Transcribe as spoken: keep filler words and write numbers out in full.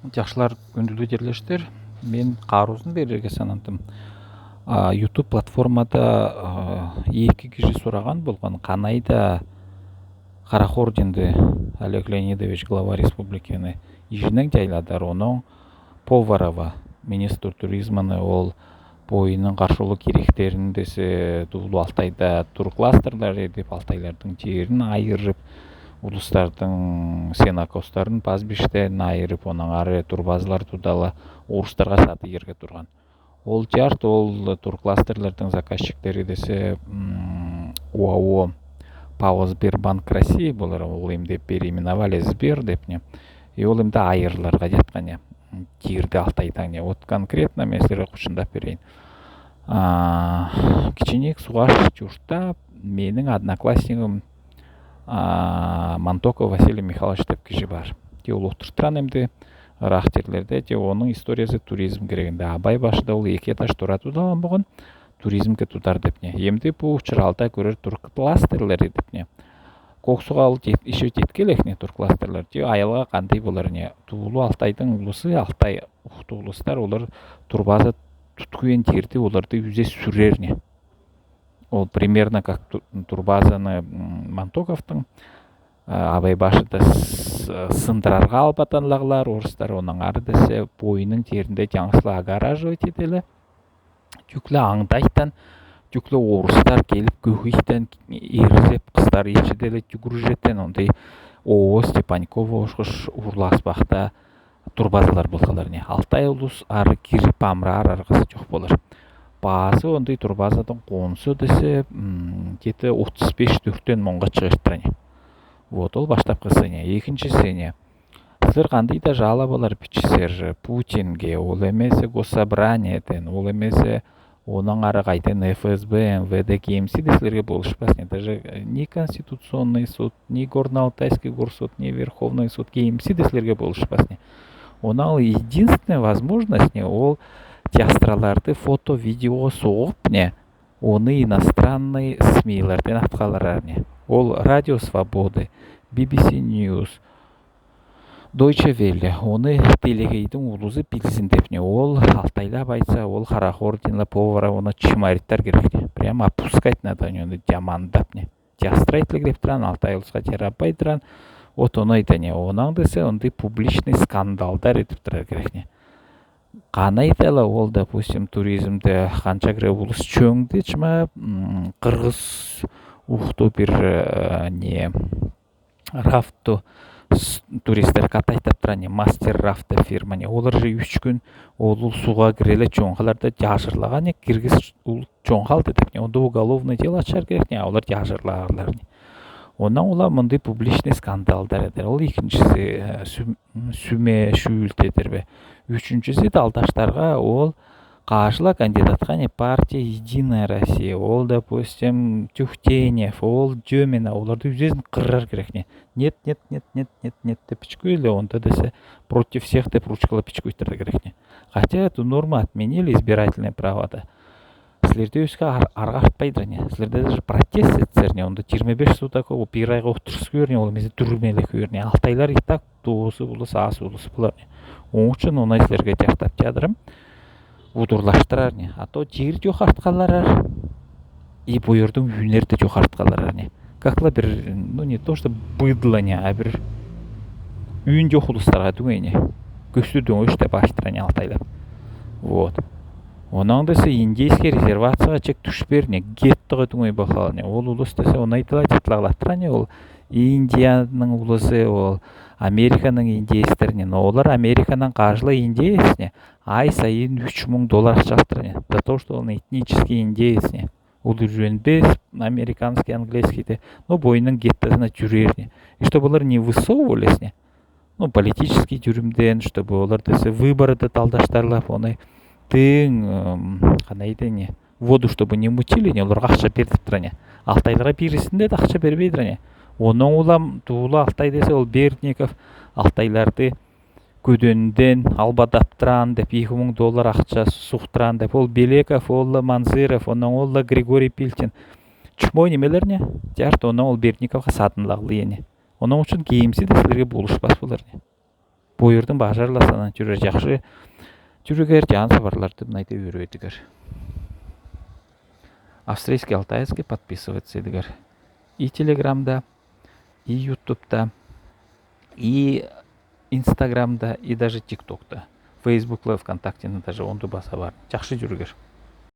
Чашлар, күүндилдүү тирлештер, мен харюузын берерге санандым. А, YouTube платформада, а, эки кижи сораан болган, канай да Харахординди Олег Леонидович, глава республикины, ижиннен айладар, онон Поварова, министр туризманы, ол пойынның каршылык керектерин десе, дуулу Алтайда туркластерлар эдип, алтайлардынъ теерин айырып, улустардынъ сенокостарын, пастбищелерин айырып, оннан ары турбазылар тудала, орустарга сатып иерге турган. Ол чарт, ол туркластерлардынъ заказчиктери десе, м, ОАО ПАО «Сбербанк России» болар, ол эмди переименовали «Сбер» деп не. И ол эмди айырыларга чаткан не. Теерди Алтайдан не. Вот конкретно мен силерге кучындап берейин. А, кичинек Сугаш чуртта меним одноклассниким, а, Мантоков Василий Михайлович деп кижи бар. Те ол олтыртыран эмди ырак тирлерде, те онынъ историясы туризм керегинде. Абай башында ол эки этаж тура тудалган болган, туризмге тудар деп не. Эмди бу чыралда кёрер туркластерлар эдип не. Коксуга ол ещё четкилек не туркластерлар. Те аялга кандай болар не. Дуулу Алтайдынъ улусы, Алтай, Ухта улустар, олар турбаза туткуен теерди, оларды юзе сюрер не. Ол примерно как ту-, турбазаны, м, Мантоковтынъ, а, Абай башында с-, сындырарга албатанлаглар орустар, оннан ары десе пойыннынъ тееринде чаңсла огораживать этеле. Тюкле аңдайтан, тюкле орустар келип, кёкейтен ирзеп, кыстар ичеделе, тюгрижетен, ондай ООО Степанькова ошкош урласпакта турбазалар болхалар не. Алтай улус ары кирип амырар аргасы чок болар. Баазы ондай турбазадынъ консу десе, м, где-то отыз беш-төртен муңга чыгып турар не. Вот, ол баштапкысы не. Экинчиси не. Силер кандай да жалобалар бичсезер Путинге, ол эмесе Госсобраниеден, ол эмесе оннан ары кайдан, ФСБ, МВД, кемси де силерге болушпас не. Даже, э, ни Конституционный суд, ни Горно-Алтайский горсуд, ни Верховный суд, кемси де силерге болушпас не. Онынъ единственная возможность не, ол чаштарды фото, видео согып не, оны иностранный СМИ-лерден аткалар не. Ол Радио Свободы, Би Би Си Ньюс, Deutsche Welle, оны делегейдинъ улузы билзин деп не. Ол, алтайлап айтса, ол Харахординла, Поварованы чымаритар керек не. Прямо опускать надо не, оны жамандап не. Чаштар итлигип турган, Алтай улуска жарабай турган, вот оны айта не. Онынъ десе, ондай публичный скандалдар эдип турар керек не. Канай дала ол, допустим, туризмде канча кире улус чоңду, чыма, м, кыргыз, ухта бир, э, не, рафту с-, туристтер катайтап турган не, Мастер Рафт деп фирма не. Олар же уьч куьн ол, ол сууга киреле, чоңхаларды жашырлаган не, киргиз ол чоңхалды деп не. Онда уголовный дело ачар керек не, а олар жашырлаганлар не. Оннан улам мындай публичный скандалдар эдер. Ол экинчиси, э, сюм-, сюме шүүлт эдер бе. Уьшюнчюсю да алдаштарга ол каждый кандидатка не, партия «Единая Россия», ол, допустим, Тюхтенев, ол Дёмина, оларды юзезин кырар керек не. Нет, нет, нет, нет, нет, нет деп пичкуйле, онда десе против всех деп ручкалап пичкуйтер керек не. Хотя эту норму отменили, избирательное право да. Силерде оьске ар-, арга артпайдыр не. Силерде даже протест этсезер не, онда жыйырма беш сутка, ол бир айга олтыргызып киберер не, ол эмесе тюрьмалап киберер не. Алтайлар и так тоозуп улус, аз улус болар не. Онынъ уьшин оны силерге жактап чадырам. Удурлаштырар не. А то жер жок арткалар, и бу ердинъ уьйнер де жок арткалар не. Какла бир, ну, не то что быдло не, а бир уьйн жок улустарга тюгел не. Кёзту дөңеш деп аштыра не алтайлар. Вот. Онынъ десе индейский резервацияга чек тюшпер не, геттога тюгел бахал не. Ол улус десе, оны айтыла, чатлаглаттыра не, ол Индиянынъ улузы, ол Американынъ индеецтери не. Но олар Америкадан каждый индеец не ай сайын уьч муң доллар акча алтыра не. За то, что ол этнический индеец не. Ол уьйренбес американский, английский де, но бойынынъ геттосына жюрер не. И чтобы олар не высовывались не. Ну, политический тюрьмаден, чтобы олар десе выборда да алдаштарлап, оны тың, м, канай эди не, воду чтобы не мутили не, оларга акча бердип тура не. Алтайларга бирисинде де акча бербей тура не. Онынъ улам дуулу Алтай десе, ол Бердников алтайларды кӧденден албадап туран деп, эки муң доллар акча суктуран деп, ол Белеков, ол Манзыров, онынъ ол Григорий Пилкин. Чумо немелер не, жарты, онынъ ол Бердниковка сатынлаглы не. Онынъ уьшин кемси де силерге болушпас болар не. Пу юрдын бажарлас санан тюрер, чахсы тюргер, чаан сабарлар тіп найта юрюдігер. Австрийский алтайский подписываться идігер. И Телеграмда, и Ютубта, и Инстаграмда, и даже ТикТокта. Фейсбукла, ВКонтактени даже онда база бар. Чахсы тюргер.